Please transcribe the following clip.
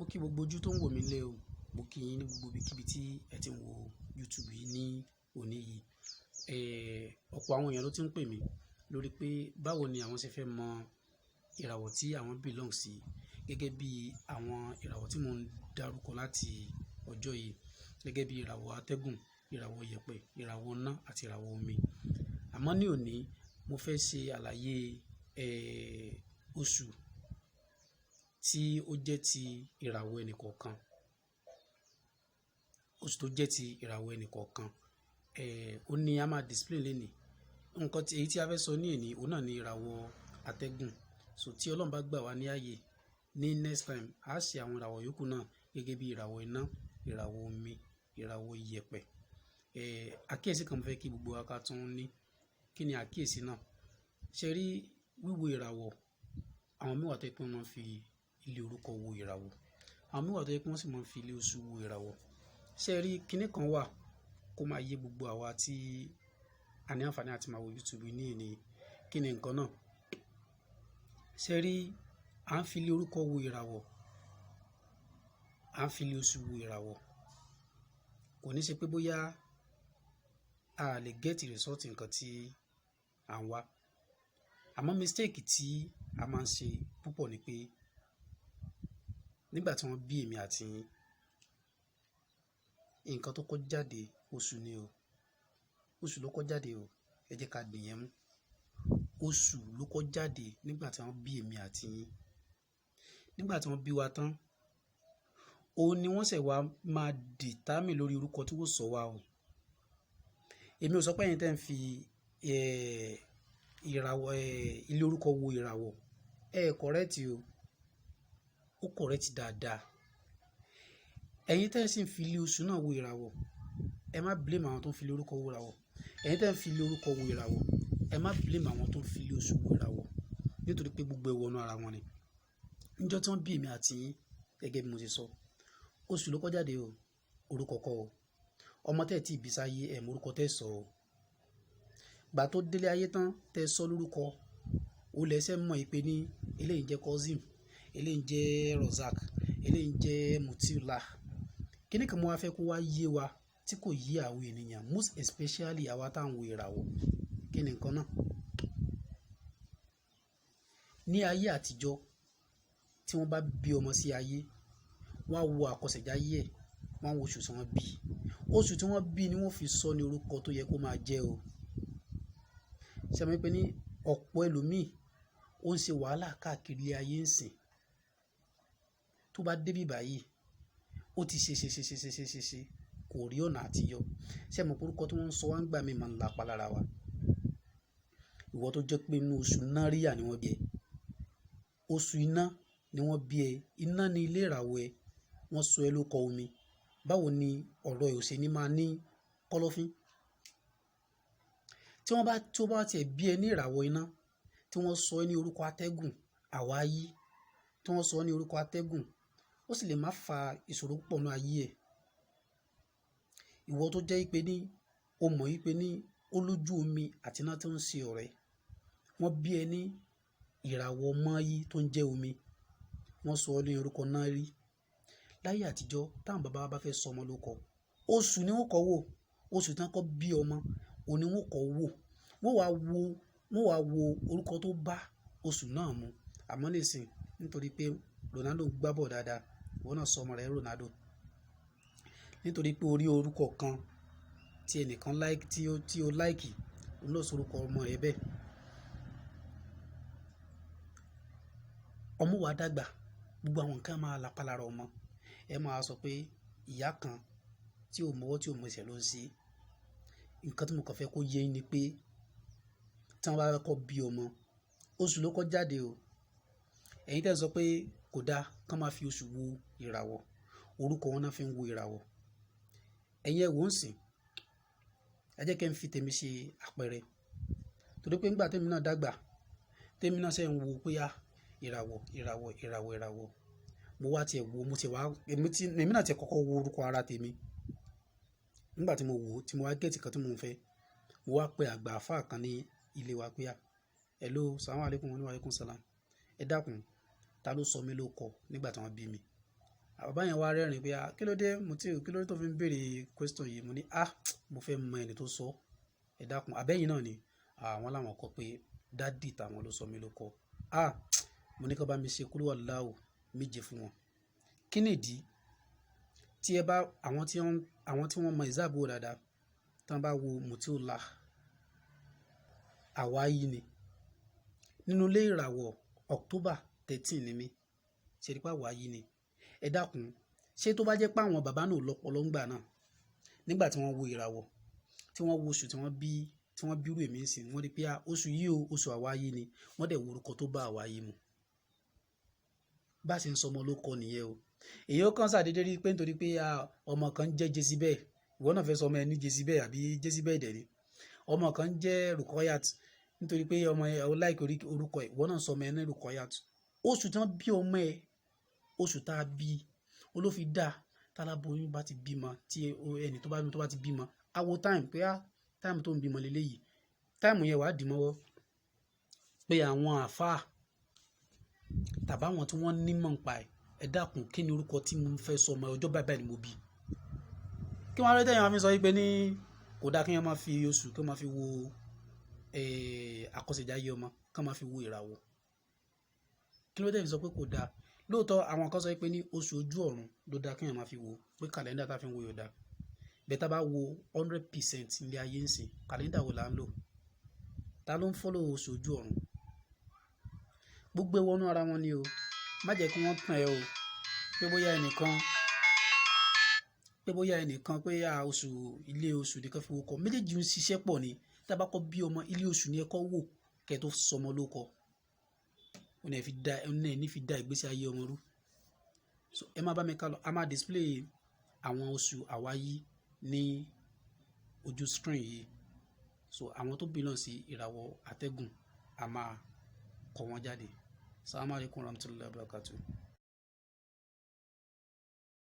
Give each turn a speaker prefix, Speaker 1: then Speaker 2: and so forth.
Speaker 1: Mo kí gbogbo ojú tó ń wò mí lé o. Mo kí yín ní gbogbo ibikíbi tí ẹ ti ń wo YouTube yìí ní òní yìí. Ọ̀pọ̀ àwọn èèyàn ló ti ń pè mí lórí pé báwo ni àwọn ṣe fẹ́ mọ ìràwọ̀ tí àwọn belong sí gẹ́gẹ́ bí àwọn ìràwọ̀ tí mò ń dárúkọ láti ọjọ́ yìí, gẹ́gẹ́ bí ìràwọ̀ atẹ́gùn, ìràwọ̀ ìyẹ̀pẹ̀, ìràwọ̀ iná àti ìràwọ̀ omi. Àmọ́ ní òní, mo fẹ́ ṣe àlàyé, oṣù tí ó jẹ́ ti ìràwọ̀ ẹnì kọ̀ọ̀kan. Oṣù tó jẹ́ ti ìràwọ̀ ẹnì kọ̀ọ̀kan. Ó ní a máa display lénìí. Nǹkan tí, èyí tí a fẹ́ sọ ní èní, òun náà ni ìràwọ̀ atẹ́gùn. So tí Ọlọ́run bá gbà wá ní ààyè ní next time, a ṣe àwọn ìràwọ̀ yòókù náà gẹ́gẹ́ bí ìràwọ̀ iná, ìràwọ̀ omi, ìràwọ̀ ìyẹ̀pẹ̀. Àkíyèsí kan mo fẹ́ kí gbogbo wa ká tún ní. Kí ni àkíyèsí náà? Ṣé rí wíwo ìràwọ̀? Àwọn mìíràn tó jẹ́ pé wọ́n máa ń fi ilé orúkọ wo ìràwọ̀. Àwọn mìíràn tó jẹ́ pé wọ́n sì máa ń fi ilé oṣù wo ìràwọ̀. Ṣé rí kíní kan wà kó máa yé gbogbo àwa tí a ní àǹfààní àti máa wo YouTube ní èní. Kí ni nǹkan náà? Ṣé rí à ń fi ilé orúkọ wo ìràwọ̀, à ń fi ilé oṣù wo ìràwọ̀. Kò ní ṣe pé bóyá a lè get result nǹkan tí à ń wá. Àmọ́ mistake tí a máa ń ṣe púpọ̀ ni pé nígbà tí wọ́n bí èmi àti yín, nǹkan tó kọ́ jáde oṣù ni o. Oṣù ló kọ́ jáde o. Ẹ jẹ́ ká dìyẹn mú. Oṣù ló kọ́ jáde nígbà tí wọ́n bí èmi àti yín. Nígbà tí wọ́n bí wa tán, òun ni wọ́n ṣẹ̀ wá máa determine lórí orúkọ tí wọ́n sọ wa o. Èmi ò sọ pé ẹ̀yin tí ẹ̀ ń fi, ìràwọ̀, ilé orúkọ wo ìràwọ̀, ẹ correct o. Ó correct dáadáa. Ẹ̀yin tí ẹ̀ sì ń fi ilé oṣù náà wo ìràwọ̀, ẹ má blame àwọn tó ń fi ilé orúkọ wo ìràwọ̀. Ẹ̀yin tí ẹ̀ ń fi ilé orúkọ wo ìràwọ̀, ẹ má blame àwọn tó ń fi ilé oṣù wo ìràwọ̀. Nítorí pé gbogbo ẹ wọnú ara wọn ni. Níjọ́ tí wọ́n bí èmi àti yín, gẹ́gẹ́ bí mo ṣe sọ, oṣù ló kọ́ jáde o, orúkọ kọ́ o. Ọmọ tẹ́ ẹ tí bí sáyé, ẹ mọ orúkọ tẹ́ ẹ sọ o. Ìgbà tó délé ayé tán, tẹ́ ẹ sọ lórúkọ, ó lẹ́sẹ̀ mọ̀ pé ní eléyìí jẹ́ Cousin, eléyìí jẹ́ Rozak, eléyìí jẹ́ Mutiula. Kíni kan mo wá fẹ́ kó wá yé wa tí kò yé àwọn ènìyàn, most especially àwa tá ń wo ìràwọ̀. Kí ni nǹkan náà? Ní ayé àtijọ́, tí wọ́n bá bí ọmọ sí ayé, wọ́n á wo àkọsẹ̀jáyé ẹ̀, wọ́n á wo oṣù tí wọ́n bí. Oṣù tí wọ́n bí ni wọ́n fi sọ ní orúkọ tó yẹ kó máa jẹ́ o. Ṣé ẹ mọ̀ pé ní ọ̀pọ̀ ẹlòmíì ó ń ṣe wàhálà káàkiri ayé ń sìn. Tó bá dé bí báyìí, ó ti ṣe ṣe ṣe ṣe ṣe ṣe ṣe ṣe, kò rí ọ̀nà àtiyọ. Ṣé ẹ mọ̀ pé orúkọ tí wọ́n ń sọ wá ń gbà mí máa ń lapa lára wa? Ìwọ tó jẹ́ pé inú oṣù Náríà ni wọ́n bí ẹ. Oṣù iná ni wọ́n bí ẹ. Iná ni ilé ìràwọ̀ ẹ. Wọ́n sọ ẹ lóko omi. Báwo ni ọ̀rọ̀ ẹ ò ṣe ní máa ní kọ́lọ́fín? Tí wọ́n bá, tí ó bá ti ẹ bí ẹ ní ìràwọ̀ iná, tí wọ́n sọ ẹ ní orúkọ atẹ́gùn, àwáyí, tí wọ́n sọ ẹ ní orúkọ atẹ́gùn, ó sì lè má fa ìṣòro púpọ̀ nínú ayé ẹ. Ìwọ tó jẹ́ pé ní o mọ̀ wípé ní ó lójú omi àti iná tó ń ṣe ọ̀rẹ́. Wọ́n bí ẹ ní ìràwọ̀ mọ́yì tó ń jẹ́ omi. Wọ́n sọ ẹ ní orúkọ nárí. Láyé àtijọ́, tí àwọn bàbá wa bá fẹ́ sọ ọmọ lórúkọ, oṣù ni wọ́n kọ́ wò. Oṣù tí wọ́n kọ́ bí ọmọ, òun ni wọ́n kọ́ wò. Wọ́n wá wo, wọ́n wá wo orúkọ tó bá oṣù náà mu. Àmọ́ nísìnyí, nítorí pé Ronaldo ń gbá ball dáadáa, ìwọ náà sọ ọmọ rẹ Ronaldo. Nítorí pé o rí orúkọ kan tí ẹnìkan like, tí o like, òun náà sọ orúkọ ọmọ rẹ bẹ́ẹ̀. Ọmọ wa dàgbà, gbogbo àwọn nǹkan máa lapa lára ọmọ. Ẹ máa sọ pé ìyá kan tí ò mọ ọwọ́ tí ò mọ ẹsẹ̀ ló ń ṣe. Nǹkan tí mo kàn fẹ́ kó yé yín ni pé tí wọ́n bá kọ́ bí ọmọ, oṣù ló kọ́ jáde o. Ẹ̀yin tí ẹ sọ pé kò dá kí wọ́n máa fi oṣù wo ìràwọ̀, orúkọ wọn náà fi ń wo ìràwọ̀. Ẹ̀yin ẹ wò ó sìn. Ẹ jẹ́ kí n fi tèmi ṣe àpẹẹrẹ. Torí pé nígbà tí èmi náà dàgbà, tí èmi náà ṣẹ̀ ń wo pé a, ìràwọ̀, ìràwọ̀, ìràwọ̀, ìràwọ̀. Mo wá ti ẹ̀ wò, mo ti wá, èmi tí, èmi náà ti kọ́kọ́ wo orúkọ ara tèmi. Nígbà tí mo wò ó, tí mo wá get nǹkan tí mò ń fẹ́, mo wá pe àgbà àfá kan ní ilé wa pé a, "Hello, salaam alaykum wa alaykum salam. Ẹ dákun, ta ló sọ mí lórúkọ nígbà tí wọ́n bí mi?" Bàbá yẹn wá rẹ́rìn pé, "Ah, kí ló dé Mutiu, kí ló dé tó fi ń béèrè question yìí?" Mo ní, "Ah, mo fẹ́ mọ ẹni tó sọ. Ẹ dákun, àbẹ́yìn náà ni." Àwọn làwọn kọ pé daddy tàwọn ló sọ mí ló kọ. Ah, mo ní kí wọ́n bá mi ṣe kúlúwàláwò 7 fún wọn. Kí nìdí? Tí ẹ bá àwọn tí wọ́n mọ ìzáàbò dáadáa, tí wọ́n bá wo Mutiullah, àwáyí ni. Nínú ilé ìràwọ̀ October 13 ni mí. Ṣé ẹ rí pé àwáyí ni? Ẹ dákun, ṣé tó bá jẹ́ pé àwọn bàbá náà ò lọ́pọlọ ńgbà náà, nígbà tí wọ́n wo ìràwọ̀, tí wọ́n wo oṣù tí wọ́n bí, tí wọ́n bírú èmi ń sìn, wọ́n rí pé oṣù yìí o, oṣù àwáyí ni. Wọ́n dẹ̀ wo orúkọ tó bá àwáyí mu. Bá ṣe ń sọ ọmọ ló kọ nìyẹn o. Èyí ó kàn ṣàdédé rí pé nítorí pé ọmọ kan ń jẹ́ Jezebel, ìwọ náà fẹ́ sọ ọmọ ẹ ní Jezebel àbí Jezebel dẹ̀ ni. Ọmọ kan ń jẹ́ Rukoyat, nítorí pé ọmọ ẹ ó like orúkọ ẹ̀, ìwọ náà sọ ọmọ ẹ ní Rukoyat. Oṣù tí wọ́n bí ọmọ ẹ, oṣù tá a bí, olófi dá táláboyún bá ti bímọ, tí ẹni tó bá bímọ tó bá ti bímọ, a wo time pé time tó ń bímọ leléyìí. Time yẹn wà á dì mọ́wọ́ pé àwọn àlfáà tàbí àwọn tí wọ́n ní mọ̀ nípa ẹ̀, ẹ dákun, kí ni orúkọ tí mo fẹ́ sọ ọmọ, ọjọ́ báyìí báyìí ni mo bí. Kí wọ́n á rí tẹ́yìn wọ́n fi sọ wípé ní kò dá kí wọ́n máa fi oṣù kí wọ́n máa fi wo àkọsẹ̀jáyé ọmọ, kí wọ́n máa fi wo ìràwọ̀. Kí ló dé fi sọ pé kò dá? Lóòótọ́ àwọn kan sọ wípé ní oṣù ojú ọ̀run ló dá kí èèyàn máa fi wo, pé kàlẹ́ndà tá fi ń wo yóò dá. Bẹ́ẹ̀ tá bá wo 100% ilé ayé ń sìn, kàlẹ́ndà wo là ń lò? Ta ló ń follow oṣù ojú ọ̀run? Gbogbo ẹ wọnú ara wọn ni o. Má jẹ́ kí wọ́n tàn ẹ́ o. Pé bóyá ẹnìkan pé oṣù ilé oṣù nìkan fi wo kọ. Méjèèjì ń ṣiṣẹ́ pọ̀ ni. Tí a bá kọ́ bí ọmọ, ilé oṣù ni ẹ kọ́ wò kí ẹ tó sọ ọmọ lórúkọ. Ó ní ẹ fi dá, ó ní ẹ ní fi dá ìgbésí ayé ọmọ rú. So ẹ má bá mi kálọ. A máa display àwọn oṣù àwáyí ní ojú screen yìí. So àwọn tó belong sí ìràwọ̀ atẹ́gùn, a máa kọ wọ́n jáde. Assalamu alaikum warahmatullahi wabarakatuh.